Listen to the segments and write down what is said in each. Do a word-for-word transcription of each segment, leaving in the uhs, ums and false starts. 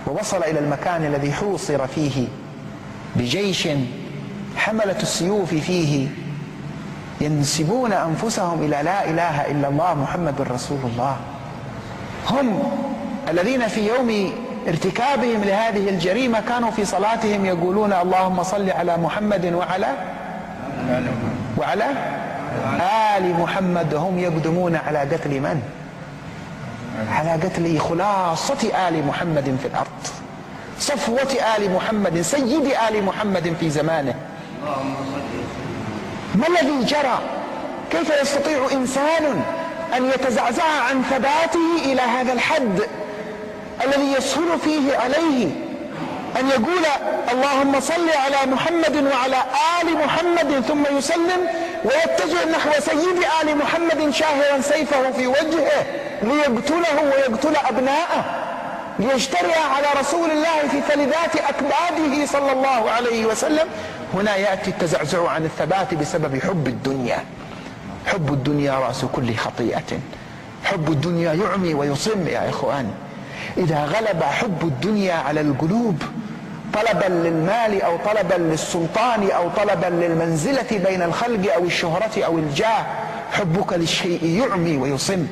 ووصل إلى المكان الذي حوصر فيه بجيش حملة السيوف فيه ينسبون أنفسهم إلى لا إله إلا الله محمد رسول الله. هم الذين في يوم ارتكابهم لهذه الجريمة كانوا في صلاتهم يقولون: "اللهم صل على محمد وعلى، وعلى آل محمد"، وهم يقدمون على قتل من؟ على قتل خلاصة آل محمد في الأرض، صفوة آل محمد، سيد آل محمد في زمانه. ما الذي جرى؟ كيف يستطيع إنسان أن يتزعزع عن ثباته إلى هذا الحد الذي يسهل فيه عليه أن يقول: "اللهم صل على محمد وعلى آل محمد"، ثم يسلم ويتجه نحو سيد آل محمد شاهرا سيفه في وجهه ليقتله ويقتل أبناءه، ليجترئ على رسول الله في فلذات أكباده صلى الله عليه وسلم؟ هنا يأتي التزعزع عن الثبات بسبب حب الدنيا. حب الدنيا رأس كل خطيئة. حب الدنيا يعمي ويصم يا إخوان. إذا غلب حب الدنيا على القلوب طلبا للمال أو طلبا للسلطان أو طلبا للمنزلة بين الخلق أو الشهرة أو الجاه، حبك للشيء يعمي ويصم.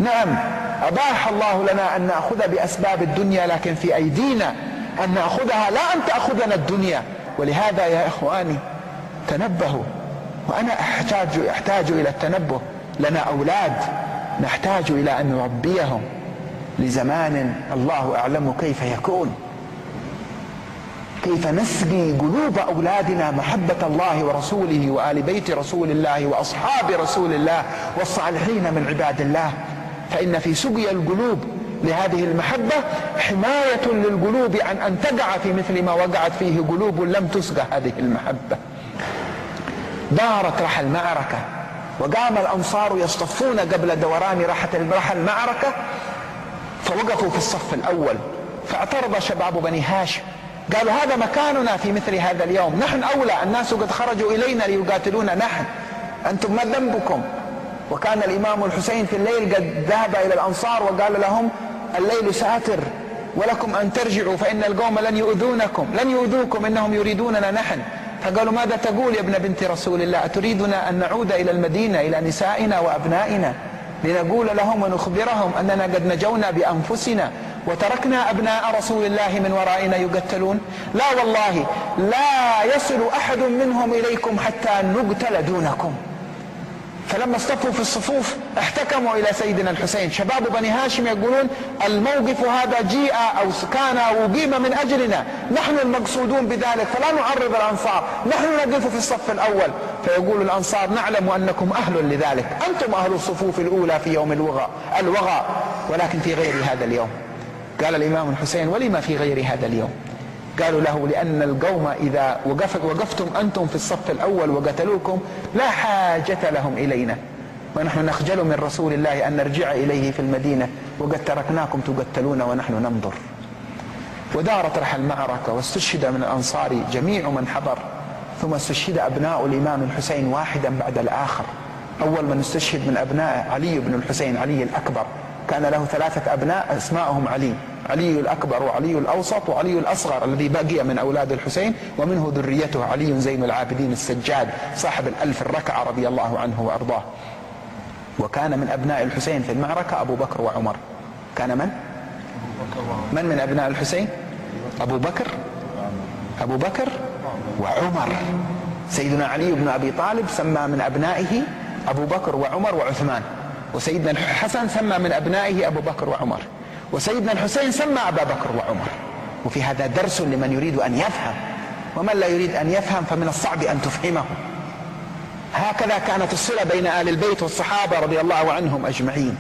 نعم، أباح الله لنا أن نأخذ بأسباب الدنيا، لكن في أيدينا أن نأخذها، لا أن تأخذنا الدنيا. ولهذا يا إخواني، تنبهوا، وأنا أحتاج، أحتاج إلى التنبه. لنا أولاد نحتاج إلى أن نربيهم لزمان الله أعلم كيف يكون. كيف نسقي قلوب أولادنا محبة الله ورسوله وآل بيت رسول الله وأصحاب رسول الله والصالحين من عباد الله؟ فإن في سقيا القلوب لهذه المحبة حماية للقلوب عن أن تقع في مثل ما وقعت فيه قلوب لم تسق هذه المحبة. دارت رحى المعركة، وقام الأنصار يصطفون قبل دوران رحى، رحى المعركة، فوقفوا في الصف الأول، فاعترض شباب بني هاشم، قالوا: "هذا مكاننا في مثل هذا اليوم، نحن أولى، الناس قد خرجوا إلينا ليقاتلونا نحن، أنتم ما ذنبكم؟" وكان الإمام الحسين في الليل قد ذهب إلى الأنصار وقال لهم: "الليل ساتر، ولكم أن ترجعوا، فإن القوم لن يؤذونكم، لن يؤذوكم، إنهم يريدوننا نحن." فقالوا: "ماذا تقول يا ابن بنت رسول الله؟ أتريدنا أن نعود إلى المدينة، إلى نسائنا وأبنائنا، لنقول لهم ونخبرهم أننا قد نجونا بأنفسنا وتركنا أبناء رسول الله من ورائنا يقتلون؟ لا والله، لا يصل أحد منهم إليكم حتى نقتل دونكم." فلما اصطفوا في الصفوف احتكموا إلى سيدنا الحسين. شباب بني هاشم يقولون: "الموقف هذا جيء أو س-، كان أقيم من أجلنا، نحن المقصودون بذلك، فلا نعرض الأنصار، نحن نقف في الصف الأول." فيقول الأنصار: "نعلم أنكم أهل لذلك، أنتم أهل الصفوف الأولى في يوم الوغى، الوغى، ولكن في غير هذا اليوم." قال الإمام الحسين: "ولم في غير هذا اليوم؟" قالوا له: "لأن القوم إذا وقف-، وقفتم أنتم في الصف الأول وقتلوكم، لا حاجة لهم إلينا، ونحن نخجل من رسول الله أن نرجع إليه في المدينة، وقد تركناكم تقتلون ونحن ننظر." ودارت رحى المعركة، واستشهد من الأنصار جميع من حضر، ثم استشهد أبناء الإمام الحسين واحدا بعد الآخر. أول من استشهد من أبناء علي بن الحسين، علي الأكبر، كان له ثلاثة أبناء أسماؤهم علي، علي الأكبر وعلي الأوسط وعلي الأصغر الذي بقي من أولاد الحسين، ومنه ذريته علي زين العابدين السجاد صاحب الألف الركعة رضي الله عنه وأرضاه. وكان من أبناء الحسين في المعركة أبو بكر وعمر. كان من؟ من من أبناء الحسين؟ أبو بكر، أبو بكر وعمر. سيدنا علي بن أبي طالب سمى من أبنائه أبو بكر وعمر وعثمان، وسيدنا الحسن سمى من أبنائه أبو بكر وعمر، وسيدنا الحسين سمى أبا بكر وعمر. وفي هذا درس لمن يريد أن يفهم، ومن لا يريد أن يفهم فمن الصعب أن تفهمه. هكذا كانت الصلة بين آل البيت والصحابة رضي الله عنهم أجمعين.